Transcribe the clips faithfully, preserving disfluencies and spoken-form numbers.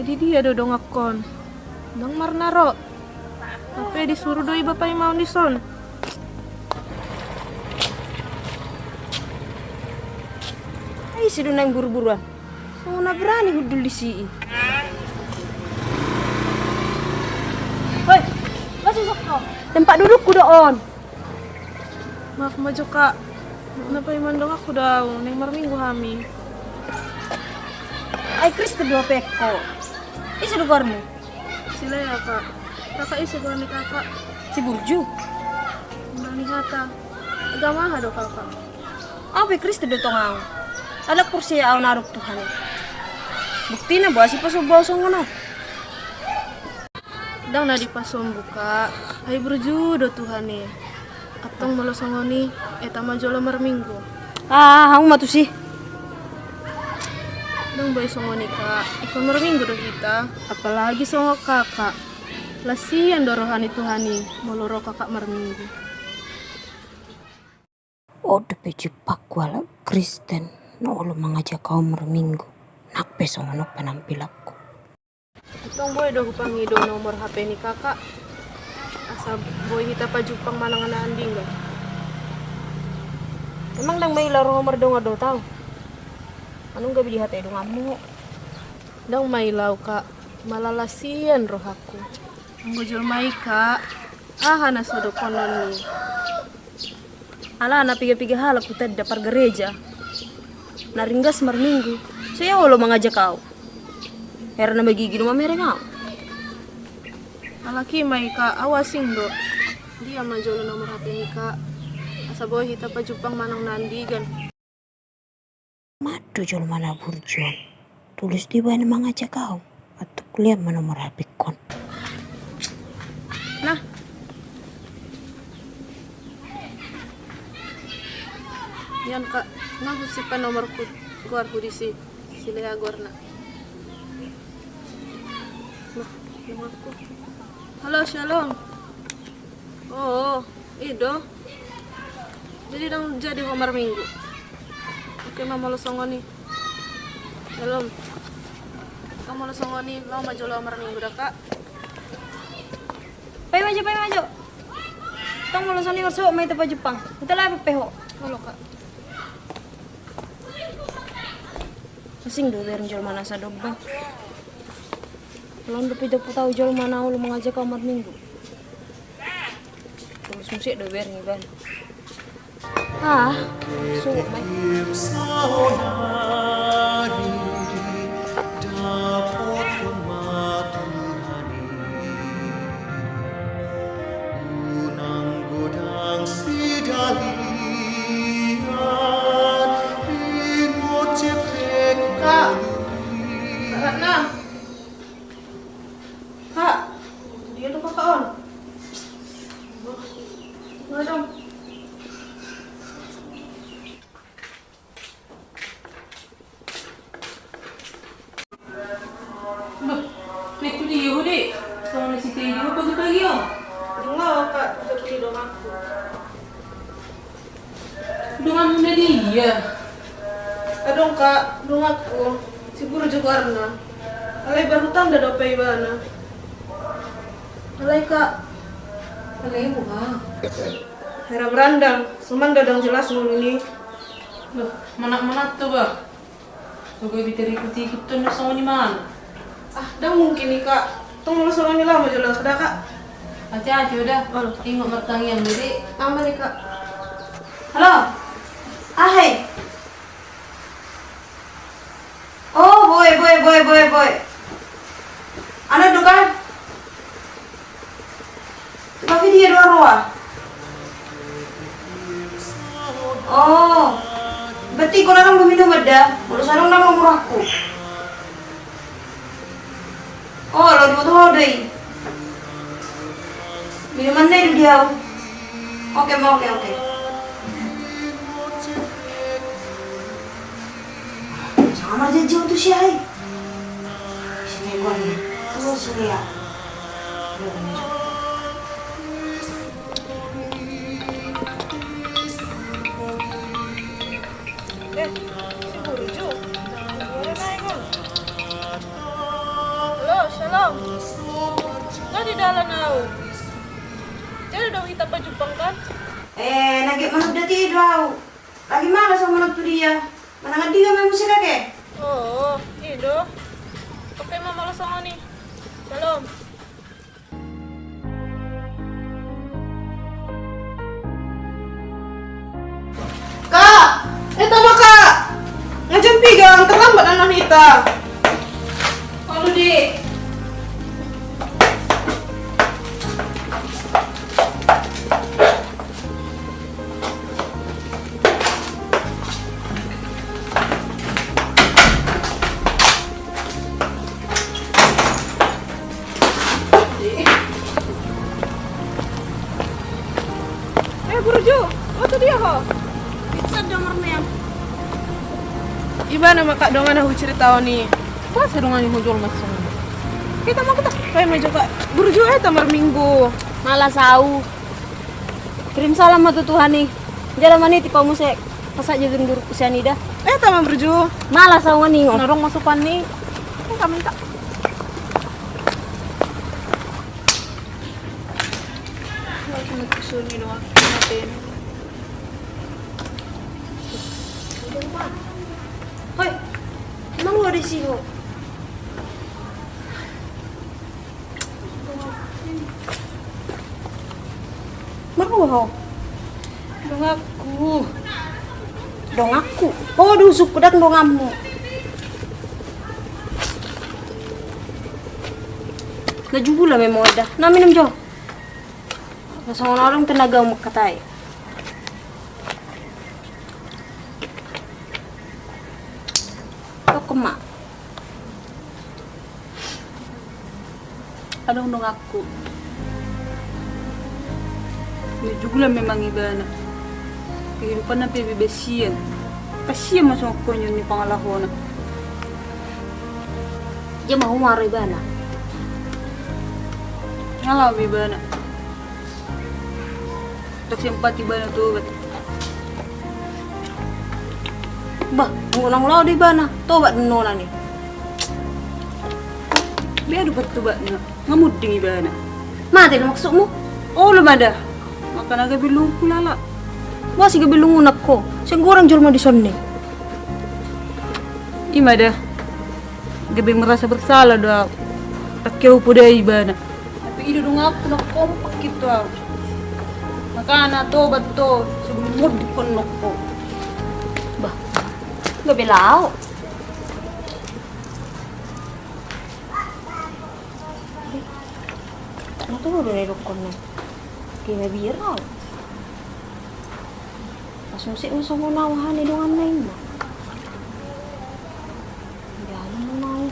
Di dia do dongankon? Ndang marnaro. Hape disuru do iba paimaon dison. Ai ise do naeng buruburuan? Songon na berani hundul disi i. Hoi, nga susuk ho? Tempat dudukku do on. Maaf ma jo, Kak. Na paimaon donganku do au, naeng marminggu hami. Ai Kristen do hape ho. Ise do goarmu? Si Lea, Kak. Kakak, ise goar ni Kakak? Si Burju. Ndang ni hata. Agama aha do Kakak? Au pe Kristen do tong au. Alai porsea au na adong Tuhan i. Buktina boasa dipasombu au songon on. Ndang na dipasombu, Kak. Ai burju do Tuhan i. Antong molo songon i, eta ma jolo marminggu. Ah, hamu ma tusi. Ndang boi songon i, Kak. Ingkon marminggu do hita. Apalagi songon Kakak. Las hian do roha ni Tuhan i molo ro Kakak marminggu. On dope jumpangku halak Kristen na olo mangajak au marminggu, nang pe songon on penampilanku. Antong boi do hupangido nomor H P ni Kakak, asa boi hita pajumpang manang na andigan. Emang ndang maila ro ho mardongan dohot au? Manang gabe dihatai donganmu ho? Ndang maila au, Kak, malah las hian rohangku. Anggo jolma i, Kak, aha na so dohonon ni? Alana piga-piga halak hutanda pargareja na ringgas marminggu, so ia olo mangajak au. Hera na magigi do mamereng au. Alai i ma i, Kak, au asing do. Dia ma jolo nomor H P ni, Kak, asa boi hita pajumpang manang na andigan. Mat do jolma na burju on. Tulus do i baen mangajak au. Antong lean ma nomor H P-kon. Nah. Ian, Kak, nga husimpan nomorku, goarhu disi, si Lea goarna. Nah, nomorku. Halo, Shalom. Oh, i do. Jadi ndang jadi ho marminggu. Oke ma molo songon i. Shalom. Ndang molo songon i, laho ma jolo marminggu da, Kak. Paima jo, paima jo. Antong molo songon i marsogot ma hita pajumpang. Hita laho pe ho. Olo, Kak. Asing do bereng jolma na sadobang. Laon dope dapot au jolma na olo mangajak au marminggu. Tulus muse do bereng iba. Ah, sungut ma i. Unang godang sidalian, ingot ceplek. Kak, Kak Ratna. Kak, dia do kakak on. Ngadong. Bah, na tu dia ho, Dek? Songon na sitei dia ho pagi-pagi on. Dung laho, Kak, tu donganku. Donganmu na dia? Adong, Kak, donganku. Si Burju goarna. Alai baru tanda dope ibana. Alai, Kak. Alai boha? Hera berandal, suman do ndang jelas ngoluna i. Bah, manat-manat tu, bah. Sogo i bita rikut-ikut tu na songon i man. Ah, ndang mungkin i, Kak. Antong molo songon i laho ma jolo au da, Kak. Hati-hati ho da. Olo. Ingot martangiang do, Dek. Aman i, Kak. Halo. Aha i? Oh, boi, boi, boi, boi, boi. Anu do kan? Tapi dia dua roa. Oh. Berarti kau larang minum ada. Baru sarang nama murahku. Oh, lo dua tuh deh. Minuman deh dia. Oke, oke, oke. Sama aja jauh tuh si Ai. Sini gua nih. Terus dia. Eh, si Burju. Gimana naik, Bang? Apa jumpang kan? Eh, na get manuddat i do au. Lagi malas au manang tu dia. Manang andigan ma muse kakek? Oh, i do. Oke, ma molo songon i. Shalom. Kak, eta ma, Kak. Nga jam piga, terlambat anak hita. Olo, Dik. Eh, burju, oh tu dia ho. Pizza dong, Armen. Ibana ma, Kak, dongan na huceritaon i. Boasa dongan i hujol masuk. Hita ma, hita. Baen ma jo, Kak. Burju, eh, ta marminggu. Malas au. Kirim salam ma tu Tuhan i. Jala maniti pa muse. Pasahat jo denggan sian i da. Eh, ta ma burju. Malas au nga ningon. Na adong masupan ni. Eh, kami tak. Hoi, emang lu ada sih, ho? Marhua ho? Donganku. Donganku? Oh, dusukku, ndang donganmu. Na jugul ma memang da. Na minum jo. Na songon adong tenagamu mangkatai. Tokkon ma. Adong donganku. Na jugul ma memang ibana. Kehidupanna pe bebas sian. Kasian ma songon konyol ni pangalahona. Ia ma humaro ibana. Nga laho ma ibana. Ndang sempat ibana tobat. Bah, anggo ndang laho do ibana, tobat do nonan i. Bea do partobatna, nga munding ibana. Mate do maksudmu? Olo ma da. Makana gabe lungun hulala. Boasa gabe lungun ho? Sai godang jolma dison i. I ma da. Gabe merasa bersalah do au. Angke hupodai ibana. Tapi i do donganku na kompak i tu au. Makana tobat ho, sebelum munding ho nangkin. Bah, gabe laho. Nga tubu do na idokkon na. Gabe mabiar au. Pas muse ma songon au aha ni donganna i ma. Gabe au.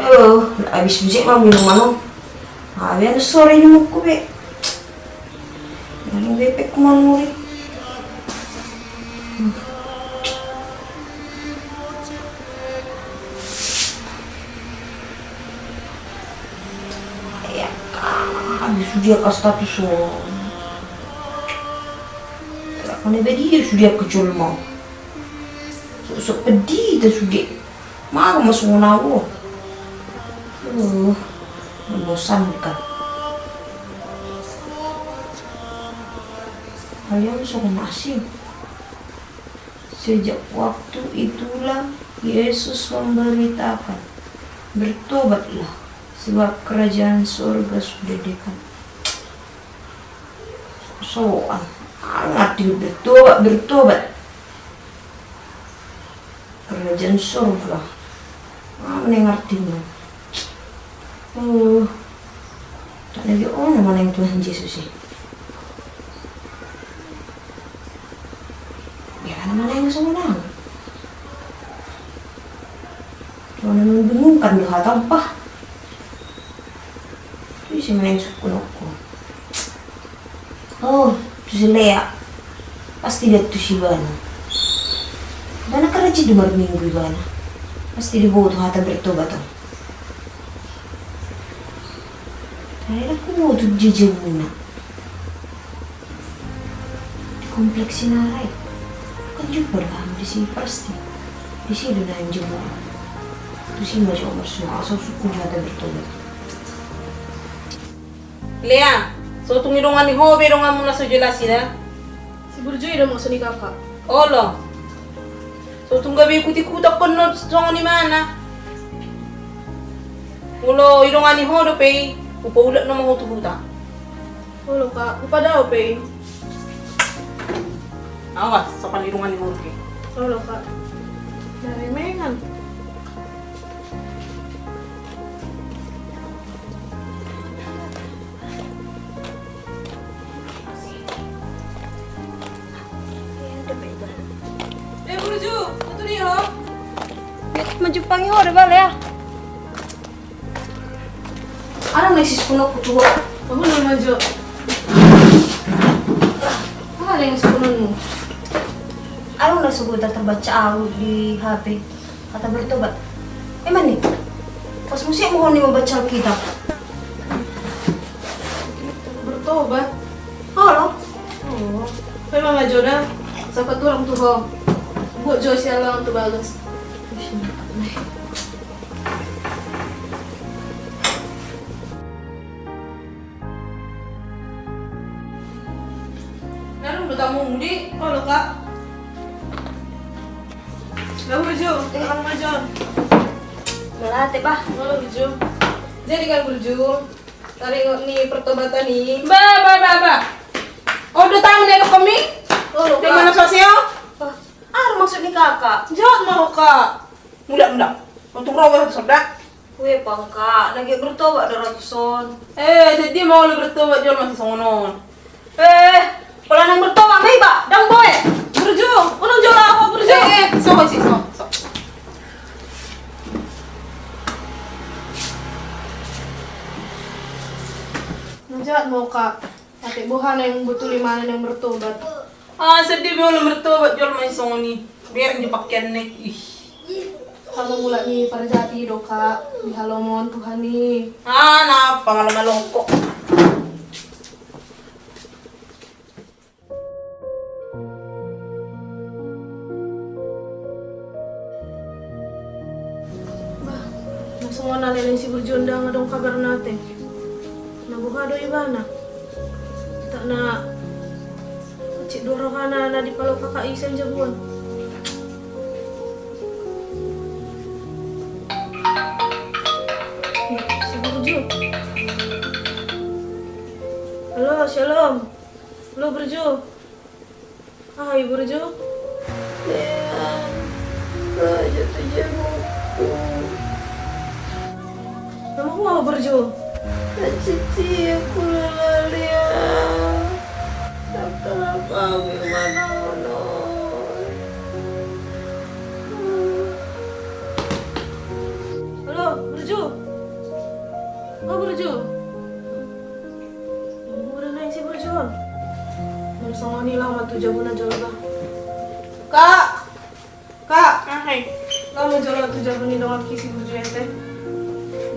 Oh, habis muse ma minuman on. Habis anu sore ni mukku be. Anu bepek manuri. Ya, habis dia ka status on. Kone be dia sude angka jolma. Sok, sok peddi ta sude. Mago ma songon au. Uh, membosankan. Kalian songon asing. Sejak waktu itulah Yesus memberitakan, "Bertobatlah, sebab kerajaan sorga sudah dekat." Soal, ngarti bertobat, bertobat. Kerajaan sorga. Aha ma na ngartina? Oh. Tak lagi on na manang Tuhan Jesus i. Ia na manang songon au. Cuma membingungkan do hata bah. Tu ise ma na sungkunonku. Oh, tu si Lea. Pasti diantusi ibana. Ibana kan rajin do marminggu ibana. Pasti diboto hata bertobat on. Ai ndang huboto tu dia jamuna. Di kompleks Sinara i. Kan jumpa do hami disi pasti. Disi do na jumpa. Tusi ma jo marsuo, asa husungkun hata bertobat. Lea, so tung didongani ho be donganmu na so jelas i da? Si Burju i do maksud ni kakak. Olo. So tung gabe ikut-ikutan ho songon i ma na. Molo didongani ho dope i, hupaulak nama ho tu huta. Olo kak, hupadao pe i. Awas, so pala didongani ho dope i. Olo kak. Dari mengan. Eh, Burju, tu dia ho. Manjumpangi ho do bale ya. Adong na sisungkunonku tu ho. Aha na sisungkunonmu? Adong na so hubaca au di H P. Kata bertobat. Emang ni? Pas musik mohon ni membaca Alkitab. Bertobat? Olo. Oh. Memang aja dah. Siapa tuh orang tuh ho? Buat Joyce yang lawan tuh bagus. Narum do tamu mudi? Olo kak. Lah Burju, eh. Orang majon. Melate bah. Olo Burju. Jadi kan Burju, taringot ni pertobatan i. Ba ba ba ba. Oh do tamu nengok kami? Olo kak. Di mana sosio? Apa maksud ni kakak? Jawab mau kak. Mulak mulak. Untung rogo satu sonda. Ue pangka, lagi bertobat do ratus on. Eh, jadi mau lo bertobat jolma si songon on. Eh, pola nang bertobat ma iba, dang boe. Burju, unang jolo ho Burju. Eh, eh, so, si, so, so. Najat mau kak, tapi boha nang betul i mana nang bertobat. Ah, sedih be olo bertobat jolma i songon i. Bereng jo pakean ni. Ih. Hamu mulak ni parjati do kak, di halomoan Tuhan i. Ah, na pangalaman loko. Bah, na songon na leleng si Burju on dang adong kabarna ate. Na boha do ibana? Takna cik dua rohana na dipalo kakak i sian jabuan. Si Burju. Halo, shalom. Halo Burju. Aha i Burju? Lean, raja tu jabungku. Nama hua Burju? Raja ti aku lelalian. Dokter apa bagaimana ono? Halo, Burju. Oh, Burju. Udah naik si Burju on. Yang songon i laho ma tu jabuna jolo bah. Kak. Kak. Ah, hai. Laho ma jolo tu jabu ni donganki si Burju ente.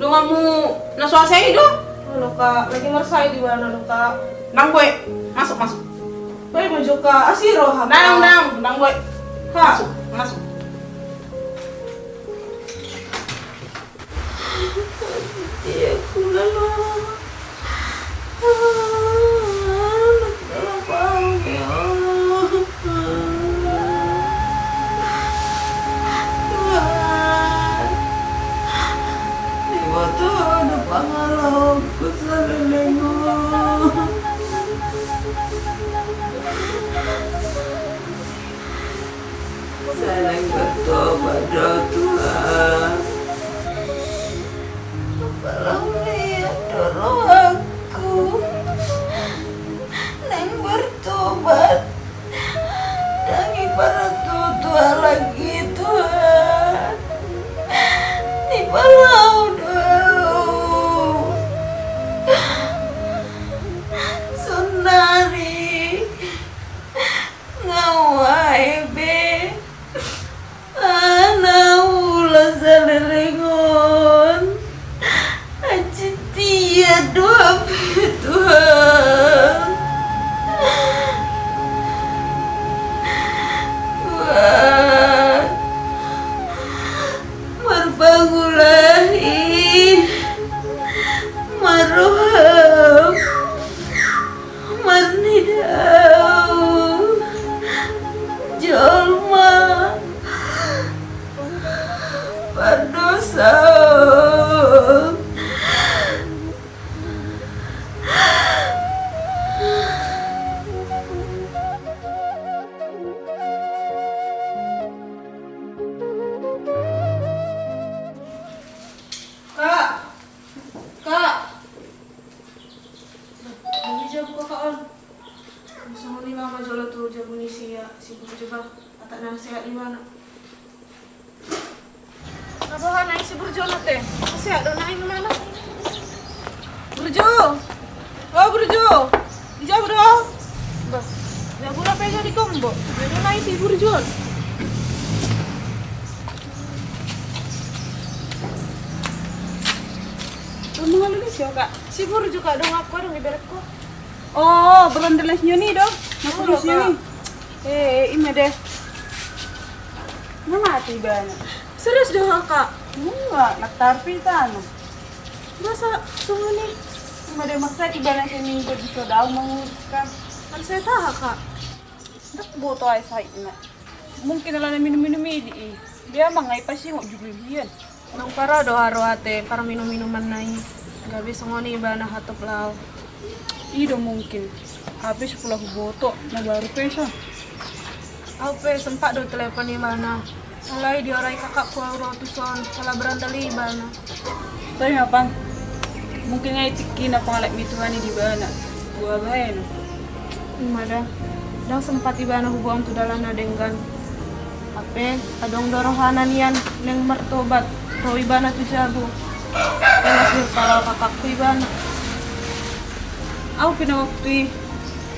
Donganmu na so asai do? Olo kak, lagi marsai di mana do kak? Nang boe. Masuk, masuk. Boe ma jo kak, asi roha. Nang, nang, nang boe. Kak. Masuk, masuk. Dia kulala. Anak dalam paham ya Allah. Tuhan, di moto ada pangalohonku saleleng on. Sai naeng bertobat do Tuhan. Apala huliat do rohangku. Naeng bertobat. Dang ibarat tu Tuhan lagi Tuhan. Di balau do. Sonari. Ngawa ebe. Ana ula sale Si Burju, bah, atak na sehat di mana? Apa nai si Burju on ate? Sehat do nai di mana? Burju! O Burju! Di jabu do? Bah, jabu na pe jadi kombo. Jabu nai si Burju on. Ngomong lu di sio, Kak. Si Burju, Kak, donganku, adong iberengku. O, berondel na sian i do? Na sian i? E, ima de. Na mate ibana. Serius do, Kak? Ua, na tarpi tano. Masa songon i? Ima de, masa ibana seminggu di so dao manguruskan. Kan saya taha, Kak. Ndang boto ai saitna. Mungkin alana minum-minum i di i. Dia mangai pasingot jugul hian. Nang parau do aro ate parminum-minumanna i. Gabe songon i ibana hatop laho. I do mungkin. Hape so pola huboto na baru pe son. Au pe sempat do telepon ibana. Alai diorai kakakku au ro tuson, ala berandal ibana. Tahe ma pang. Mungkin ngai tingki na pangalap ni Tuhan i di ibana. Boha bahen. Ima da. Ndang sempat ibana huboan tu dalan na denggan. Hape adong do rohana nian naeng martobat, ro ibana tu jabu. Laos dipalaho kakakku ibana. Au pe na waktu i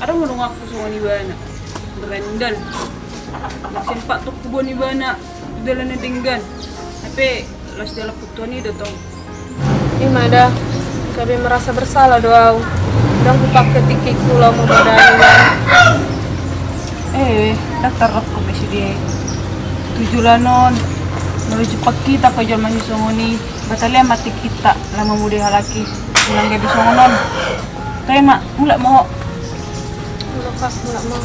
adong do donganku songon ibana. Berandal. Ndang sempat tong huboan ibana tu dalan na denggan. Hape laos dialap tu Tuhan i do tong. Ima da, gabe merasa bersalah do au. Ndang hupake tingkingku laho mambadai. E, ndang tarrap ho be sude. Tu joloan on, molo jumpang hita angka jolma songon i, batal ma tingkinta laho mamodai halak i. Unang gabe songon on. Tahe ma, mulak ma ho. Mulak, Kak, mulak ma.